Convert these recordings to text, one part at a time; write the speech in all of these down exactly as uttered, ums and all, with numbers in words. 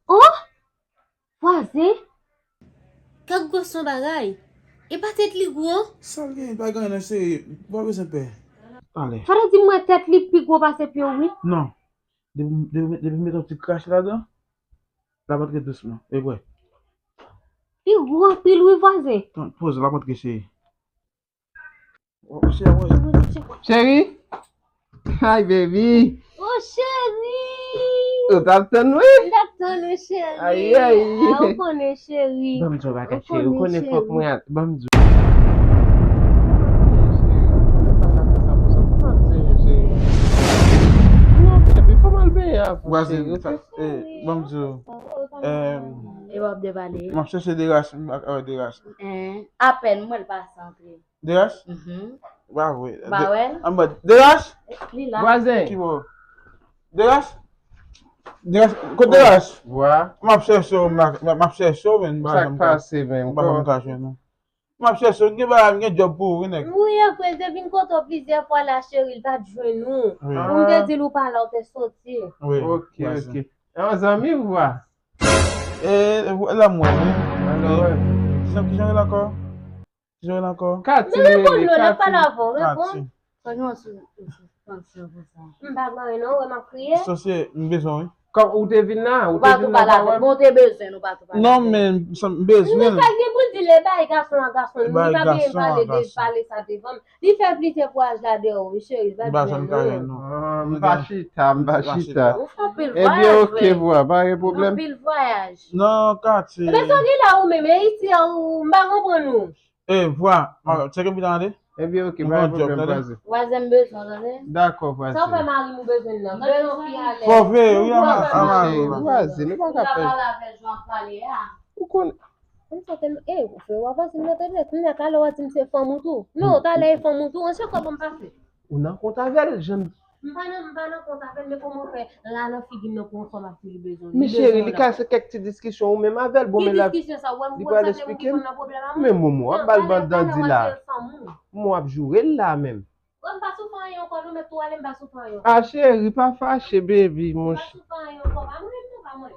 Oh! Vwazen? Kèk gwo son bagay. E pa tèt li gwo? Sa l gen, pa gen anyen nan seri, ou pa bezwen pè. Talè. Sa vle di mwen tèt li pi gwo pase pye w, wi? Non. Depi, depi, depi m met yon ti kras ladan, l ap antre dousman. E vre. Li gwo anpil, wi, vwazen. Tann, poze, l ap antre, cheri. Cheri? Hi, baby. Oh, cheri! Ou t ap tann mwen? M t ap tann ou, cheri. Ay, ay. Ah, ou konnen, cheri. Ban m di yon bagay, cheri. Ou konnen fòk mwen al. Ban m di w. Epi fò m al benyen avan, cheri, ok? Eh, ban m di w. Eh, e w ap debale. M ap chèche Deras, m pa ka wè Deras. Eh, apèn m wè l pase antre. Deras? Mhm. Ba vre. Ba wè l? Anba. Deras? Li la. Vwazen. Ki bò? Deras? Deras, kote Deras? Vwa. M ap chèche w, m ap, m ap chèche w, men m pa janm ka, m pa janm ka jwenn ou. M ap chèche w, m gen bagay, m gen djòb pou ou, wi, nèg. Wi, e vre, l te vin kote w plizyè fwa la, cheri, l pa t jwenn ou. Wi. Pou m te di l ou pa la, ou te soti. Wi. Ok, ok. E yon zanmi ou vwa? E, la m wè, wi. Alò, wè. Kijan, kijan rele ankò? Kijan rele ankò? Kati. Men reponn non, l ap pale avè w, reponn. Kati. Fò nou sou, sou, sou, sou, sou sa. M pa gen anyen non, wè m ap kriye. Sòsyè, m bezwen w, wi. Kòm ou te vin la, ou te vin la, ou pa wè m? Bon, ou te bezwen, nou pa tou pale. Non, men, m bezwen l. Men sa l gen pou l di, l bay gason an gason, li pa gen pale de, pale sa devan m. Li fè plizyè vwayaj la deyò, wi, cheri, li pa jwenn nou. Ah, m pa chita, m pa chita. Ou fè anpil vwayaj, frè. Ebyen, ok, vwa, pa gen pwoblèm. Anpil vwayaj. Non, Kati. Ebyen, sa w gen la ou menm, e isi a, ou, m pa konprann ou. E, vwa, tcheke m pita tande. Ebyen, ok, pa gen pwoblèm, vwazen. Vwazen, m bezwen w, tande. Dakò, vwazen. Sa w fè mari m ou bezwen nan? Tande yon fi alèz. Fò veye, wi, a mari w la. Vwazen, nou pa ka fè. Ou konnen. Konsa tèlman, e, ou fè w avanse m nan tèt, kounye a talè w ap di m se fanm ou tou. Non, talè e fanm ou tou, an se kòman m pase? Ou nan kont avè l, jan m pa nan, m pa nan kont avè l, men kòman w fè la nan figi m nan pou yon fanm ap di li bezwen, li bezwen w la? Men cheri, li ka se kèk ti diskisyon ou menm avè l, bon, men la, li pral eksplike m. Men momo, w ap ba l bandandi la. Momo ap joure l la menm. M pa sou fè anyen ankò, nou mèt tou ale, m pa sou fè anyen ankò. A cheri, pa fache, baby, monchè. M pa sou fè anyen ankò, pa mwen menm non, pa mwen.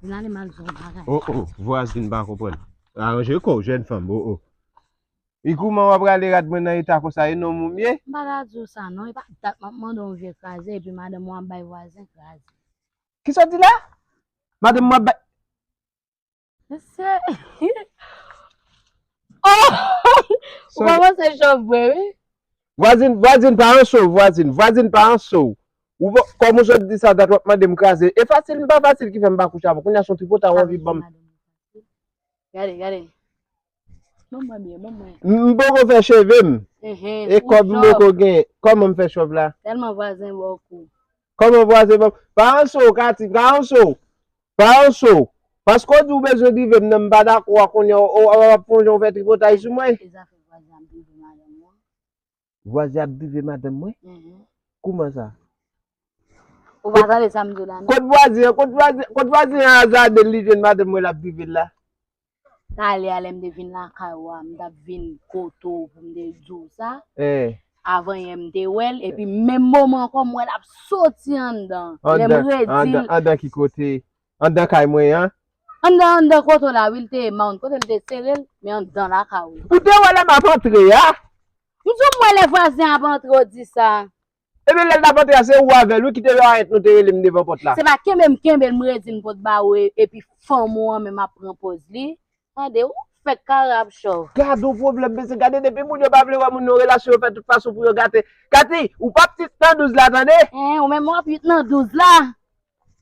Vin ale m al di w yon bagay. Oh, oh, vwazin pa konprann. Aranje kò w, jèn fanm, oh, oh. E kouman w ap rale rad mwen nan eta konsa, e non moun m ye? M pa ta di w sa non, e pa dat m ap mande yon vye kraze, epi madanm ou ap bay vwazen kraze. Kisa w di la? Madanm mwen ap bay. Mesye. Oh! Ou kòmanse chòf vre, wi. Vwazin, vwazin pa anso, vwazin, vwazin pa anso. Ou pa, kòm ou sot di sa, dat w ap mande m kraze. E fasil, m pa fasil ki fè m pa kouche avè w. Kounye a se yon tripotay ou anvi ban m. Gade, gade. Ban mwen byen, ban mwen. M, m poko fè cheve m. E kòb m poko gen. Kòman m fè chòv la? Tèlman vwazen ba w kou. Kòman vwazen ba m? Pa anso, Kati, pa anso. Pa anso. Paske w di w bezwen drive m nan, m pa dakò a, kounye a w, w, w ap fè yon jan w fè tripotay sou mwen. E zafè vwazen ap drive madanm ou an? Vwazen ap drive madanm mwen? Mhm. Kouman sa? Ou pa tande sa m di w la, non? Kot vwazen an? Kot vwazen, kot vwazen an azade l, li jwenn madanm mwen l ap drive l la? Talè a lè m te vin lakay ou a, m t ap vin kote w pou m te di w sa. Eh. Avan yè m te wè l, epi menm moman ankò m wè l ap soti anndan. Lè m redi l. Anndan, anndan ki kote? Anndan kay mwen an? Anndan, anndan kote w la, wi, l te mount, kote l te sere l, men anndan lakay ou. Ou te wè lè m ap antre a? M di w m wè lè vwazen ap antre, w di sa. Ebyen, lè l t ap antre a, se ou avè l, wi, ki te parèt, nou te rele m devan pòt la. Se pa kenbe m kenbe l, m redi l m pot ba ou, e, epi fanm ou an menm ap pran pòz li. Tande, ou fèk kare ap chòv. Gade yon pwoblèm, mesye, gade depi moun yo pa vle wè moun nan relasyon, yo fè tout fason pou yo gate. Kati, ou p ap uit nan douz la, tande? Hen, ou menm w ap uit nan douz la.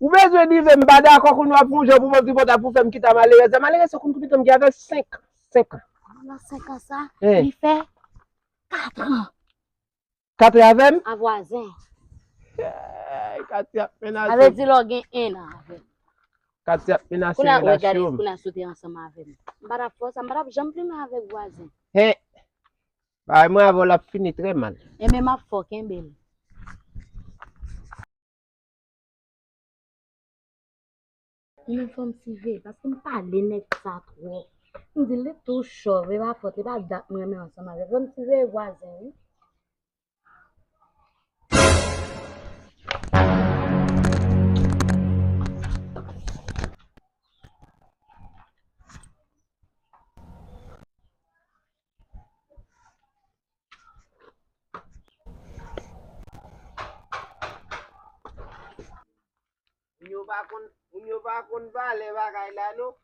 Ou bezwen drive m, m pa dakò kounye a w ap fè yon jan pou m ap tripotay pou fè m kite a malerèz la. Malerèz sa konn konbyen tan m gen avè l? Senk an. Senk an. Nan senk an sa, li fè katran. Katran avè m? A vwazen. Ey, Kati ap menaze m. Sa vle di lè w gen en an avè m. Kati ap menaze relasyon m. Kounye a, gade, kounye a sou te ansanm avè m. M pa t ap fè w sa, m pa t ap janm plimen avèk vwazen. Hen. Bagay mwen avè w l ap fini trè mal. Enben m ap fè w kenbe l. Men fò m siveye, paske m pale nèg sa twòp. M di l li tou chòv, e pa fòt, e pa dat m renmen ansanm avè l. Fò m siveye vwazen, wi. pa konn, moun yo pa konn valè bagay la, non.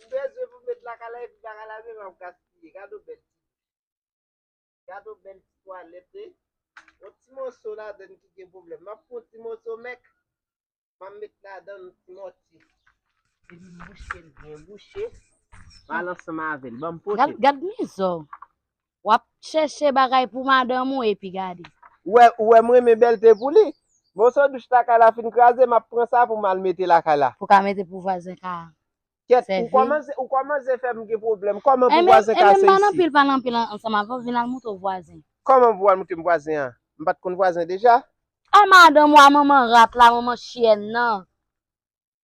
M bezwen pou m met lakay la, epi bagay la menm ap gaspiye. Gade yon bèl ti, gade yon bèl ti twalèt, wi. Yon ti moso ladann ki gen pwoblèm. M ap pran yon ti moso mèk, m ap met ladann yon ti mòti. Epi m bouche l byen bouche. M al ansanm avè l. Ban m pote l. Gad, gad mizè w. W ap chèche bagay pou madanm ou epi gade. Ou wè, ou wè m renmen bèlte pou li. Moso douch lakay la fin kraze, m ap pran sa pou m al mete lakay la. Pou ka mete pou vwazen ka Kèt, ou sèvi. Kòmanse, ou kòmanse fè m gen pwoblèm. Kòman pou vwazen ka sèvi? Enben, enben, m pa nan pil, pa nan pil an-, ansanm avè w, vin al montre w vwazen. Kòman pou w al montre m vwazen an? M pa t konn vwazen deja? A madanm ou a manman rat la, manman chyèn nan.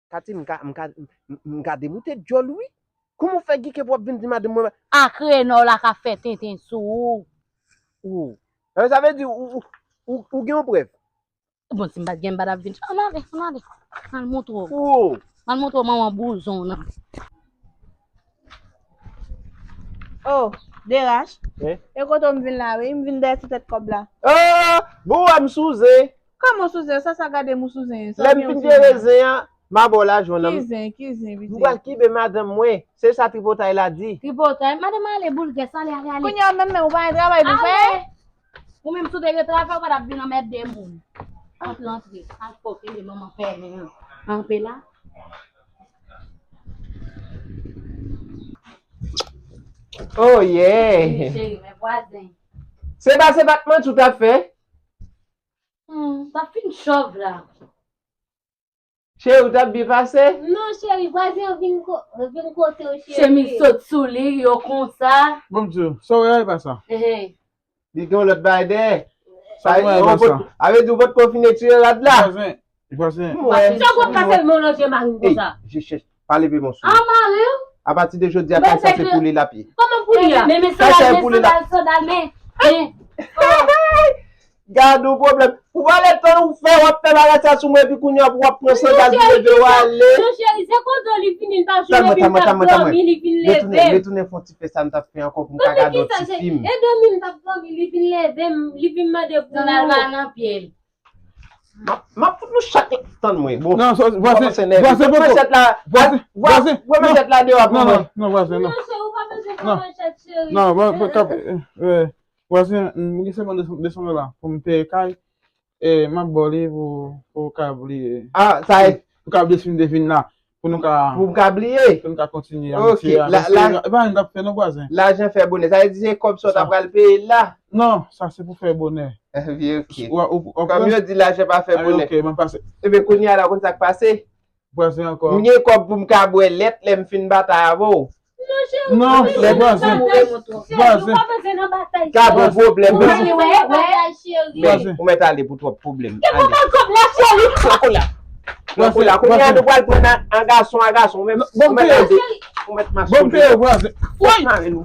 Kati, m ka, m ka, m, m ka demoute djòl wi. Kòman w fè gen kè pou w ap vin di madanm mwen? A krenò la ka fè tenten sou ou. Ou. Sa vle di ou, ou, ou, ou gen yon prèv? Bon, si m pa t gen, m pa t ap vin. Ann ale, ann ale. Ann montre w. Ann montre w manman bouzon w nan. Oh, Derach. Wi. E kote w m vin la, wi. M vin dèyè ti tèt kòb la. Oh, bon, wè m sou zen. Kòman sou zen? Sa, sa gade m ou sou zen. Lè m fin jere zen an, m a ba w lajan nan. Ki zen, ki zen, pitit? M pral kenbe madanm mwen. Se sa tripotay la di. Tripotay? Madanm ale boulgès, ale, ale, ale. Kounye a menm, menm, ou pa gen travay pou fè? Ale! Ou menm si w te gen travay, ou pa t ap vin anmède moun. Antre, antre. Al fè w kenbe manman fèmen an. Anpe la. Oh yeah! Cheri, men vwazen. Se pa, se pa t manti w t ap fè? Hmm, t ap fin chòv la. Cheri, w t ap byen pase? Non, cheri, vwazen an vin ko-, vin kote w, cheri. Chemiz sot sou li, yo konsa. Bon, m di w, sa w wè a, e pa sa. Ehe. Li gen yon lòt bagay dèyè. Sa w wè a, e pa sa. A vle di w potko fin etire rad la? Vwazen, vwazen. M wè. Sa w ap pase l melanje mari m konsa? Ey, je chèche. Pa leve men w sou li. A, mari w? Apati de jodi a, kay sa se pou li l ap ye. Kòman pou li a? Men, men sandal, men sandal, sandal, men. Gad yon pwoblèm. Ou pa wè tan ou fè, w ap fè bagay sa sou mwen, epi kounye a pou w ap pran sandal pou leve w ale. Non, cheri, se kote li vini, li pa jwenn, epi m t ap dòmi, li vin leve m. Retounen, retounen fè yon ti fè sa m t ap fè ankò pou m ka gade yon ti fim. E dòmi m t ap dòmi, li vin leve m, li vin mande pou. Sandal pa nan pye l. M ap, m ap fout nou chak tann mwen. Bon, non, vwazen, vwazen, vwazen, vwazen, manchèt la, vwazen, vwazen, manchèt la deyò pou mwen. Non, non, vwazen, non. Non, cheri, ou pa bezwen pran manchèt, cheri. Non, vwazen, vwazen, m gen sèlman de san, de san dola pou m peye kay. E, m ap ba w li pou, pou w ka bliye. Ah, sa e. Pou w ka bliye si m te vin la. Pou nou ka, pou m ka bliye. Pou nou ka kontinye amitye a. Ok, la, la, e pa anyen k ap fè non, vwazen. Lajan fè bonè. Sa vle di se kòb sa w ta pral peye l la? Non, sa se pou fè bonè. Epi, ok. Kòm yo di lajan pa fè bonè. Ok, mwen pase. Ebyen, kounye a la, ou konn sa k pase? Vwazen ankò. M gen kòb pou m ka bwè lèt lè m fin batay avè w. Non, vwazen. Vwazen. Ka bon pwoblèm. Vwazen. Ou mèt ale pou twòp pwoblèm. Ale. Pran kou la. Pran kou la. Kounye a nou pral pran nan, an gason a gason. Ou mèt, ou mèt ale. Ou mèt mache. Bon, peye vwazen. Woy! Mare nou.